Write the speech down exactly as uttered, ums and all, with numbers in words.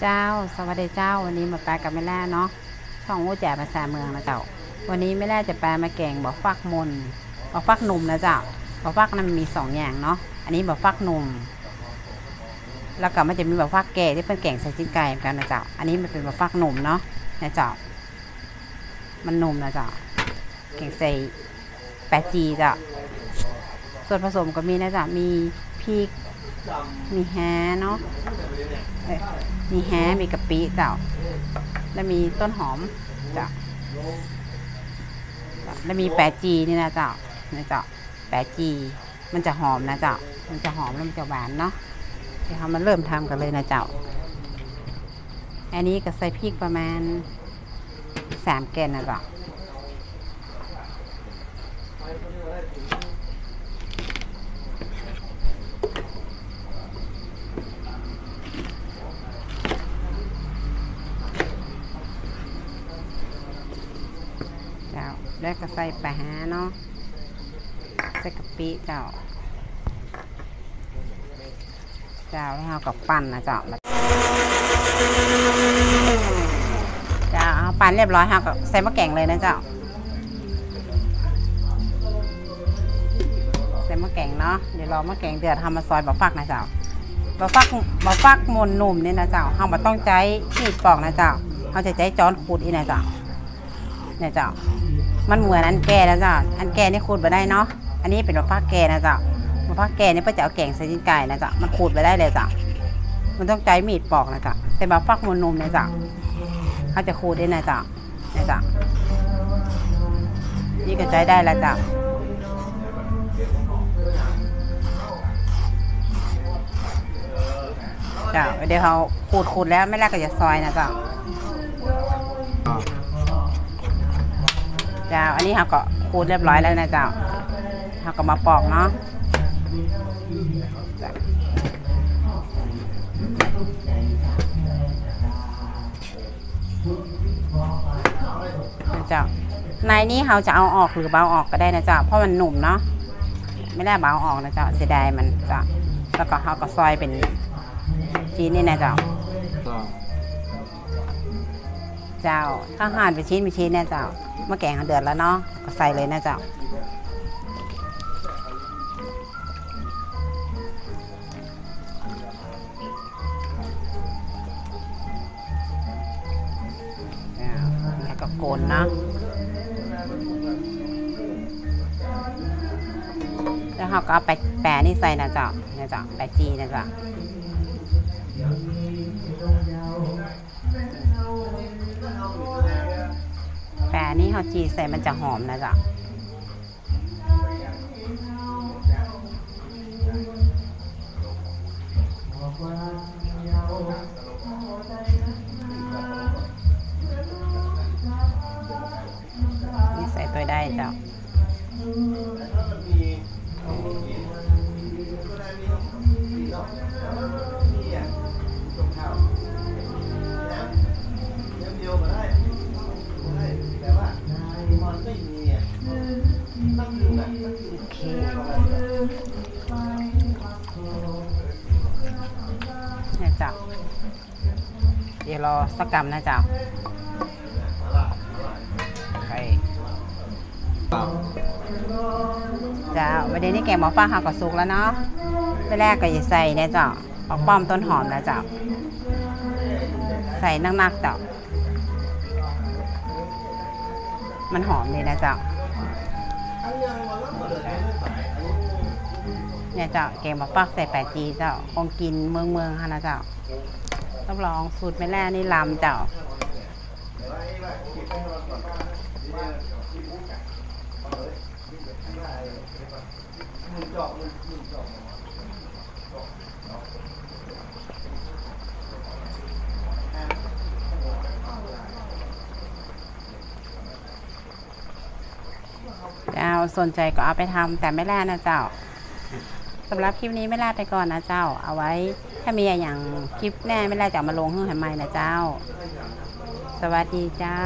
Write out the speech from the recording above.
เจ้า สวัสดีเจ้า วันนี้มาปะกับแม่แร่เนาะ ช่องอู้แจ๋ภาษาเมืองนะเจ้า วันนี้แม่แร่จะปะมาแก๋งบ่าฟักหม่น บ่าฟักหนุ่มนะเจ้า บ่าฟักนั้นมีสองอย่างเนาะ อันนี้บ่าฟักหนุ่ม แล้วก็มันจะมีบ่าฟักแก่ตี้เปิ้นแก๋งใส่จิ๊นไก่เหมือนกั๋นนะเจ้า อันนี้มันเป๋นบ่าฟักหนุ่มเนาะ นะเจ้า มันหนุ่มนะเจ้า แก๋งใส่แปะจี่เจ้า ส่วนผสมก็มีนะเจ้า มีพริก มีแฮ้เนาะ เอ้ย มีแฮ้ มีกะปิเจ้า แล้วมีต้นหอมเจ้า แล้วมีแปะจี่นี่นะเจ้า นี่เจ้า แปะจี่ มันจะหอมนะเจ้า มันจะหอมแล้วมันจะหวานเนาะ เดี๋ยวเฮามาเริ่มทำกั๋นเลยนะเจ้า อันนี้ก็ใส่พริกประมาณสามแก่นนะเจ้า เจ้า แล้วก็ใส่ป๋าฮ้าเนาะ ใส่กะปิเจ้า เจ้า แล้วเฮาก็ปั่นนะเจ้า เจ้า เฮาปั่นเรียบร้อย เฮาก็ใส่หม้อแก๋งเลยนะเจ้า ใส่หม้อแก๋งเนาะ เดี๋ยวรอหม้อแก๋งเดือด เฮามาซอยบ่าฟักนะเจ้า บ่าฟัก บ่าฟักหม่นหนุ่มนี่นะเจ้า เฮาบ่ต้องใจ๊มีดปอกนะเจ้า เฮาจะใจ๊จ๊อนขูดอี้นะเจ้า เนี่ยเจ้า มันเหมือนอันแก่นะเจ้า อันแก่นี่ขูดบ่ได้เนาะ อันนี้เป๋นบ่าฟักแก่นะเจ้า บ่าฟักแก่นี่เปิ้นจะเอาแก๋งใส่จิ๊นไก่นะเจ้า มันขูดบ่ได้เลยเจ้า มันต้องใจ๊มีดปอกนะเจ้า แต่บ่าฟักหม่นหนุ่มเนี่ยเจ้า เฮาจะขูดได้นะเจ้า เนี่ยเจ้า นี่ก็ใจ๊ได้แล้วเจ้า เจ้า เดี๋ยวเฮาขูด ขูดแล้วแม่แร่ก็จะซอยนะเจ้า เจ้า อันนี้เฮาก็ขูดเรียบร้อยแล้วนะเจ้า เฮาก็มาปอกเนาะ เจ้า ในนี้เฮาจะเอาออกหรือบ่เอาออกก็ได้นะเจ้า เพราะมันหนุ่มเนาะ แม่แร่บ่เอาออกนะเจ้า เสียดายมันเจ้า แล้วก็เฮาก็ซอยเป๋นชิ้นนี่นะเจ้า เจ้า เฮาหั่นเป๋นชิ้นเป๋นชิ้นเนี่ยเจ้า หม้อแก๋งเดือดแล้วเนาะ ก็ใส่เลยนะเจ้า อ่า แล้วก็คนเนาะ แล้วเฮาก็เอาแปะ แปะนี่ใส่นะเจ้า นะเจ้า แปะจี่นะเจ้า แปะนี่เฮาจี่ใส่มันจะหอมนะเจ้า นี่ใส่ตวยได้เจ้า โอเค เนี่ยเจ้า เดี๋ยวรอสักกำนะเจ้า โอเค เจ้า วันนี้นี่แก๋งบ่าฟักเฮาก็สุกแล้วเนาะ แม่แร่ก็จะใส่เนี่ยเจ้า ผักป้อมต้นหอมนะเจ้า ใส่นักๆ เจ้า มันหอมดีนะเจ้า เนี่ยเจ้า แก๋งบ่าฟักใส่แปะจี่เจ้า ของกิ๋นเมืองๆ หั้นนะเจ้า รับรองสูตรแม่แร่นี่ลำเจ้า เจ้า สนใจ๋ก็เอาไปทำต๋ามแม่แร่นะเจ้า สำหรับคลิปนี้แม่แร่ไปก่อนนะเจ้า เอาไว้ถ้ามีอะหยังคลิปแน่แม่แร่จะเอามาลงหื้อหันใหม่นะเจ้า สวัสดีเจ้า